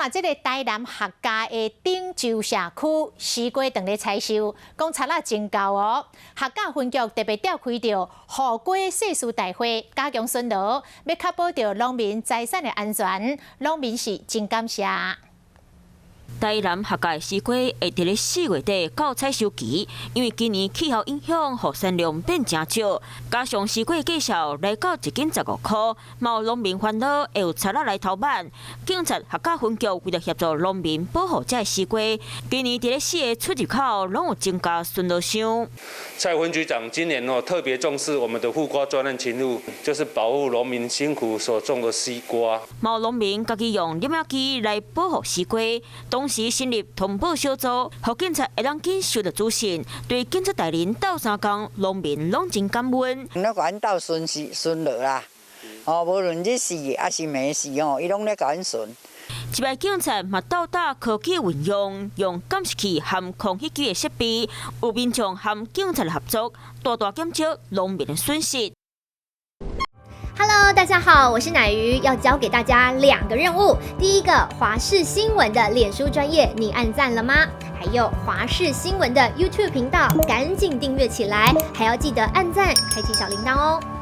看這个台南客家的頂洲社區西瓜正咧採收，講賊仔真𠢕哦。客家分局特別召開著護瓜誓師大會，加強巡邏，欲確保著農民財產的安全，農民是真感謝。台南客家西瓜會佇咧4月底到採收期，因為今年氣候影響，予產量變誠少，加上西瓜價數來到一斤15箍，嘛有農民煩惱會有賊仔來偷挽。警察客家分局為著協助農民保護這个西瓜，今年佇咧四个出入口攏有增加巡邏箱。蔡分局長今年哦特別重視我們的護瓜專案勤務，就是保護農民辛苦所種的西瓜。嘛有農民家己用攝影機來保護西瓜，同時成立通報小組，予警察會當緊收著資訊。對警察帶領鬥相共，農民攏真感恩。攏共阮鬥巡視巡邏啦，哦，無論日時抑是暝時吼，伊攏咧共阮巡。這擺警察嘛鬥膽科技運用，用監視器和空氣機的設備，有民眾和警察合作，大大減少農民的損失。 Hello，大家好，我是乃瑜，要交給大家兩個任務。第一個，華視新聞的臉書專頁，你按讚了嗎？還有華視新聞的 YouTube 頻道，趕緊訂閱起來，還要記得按讚，開啟小鈴鐺哦。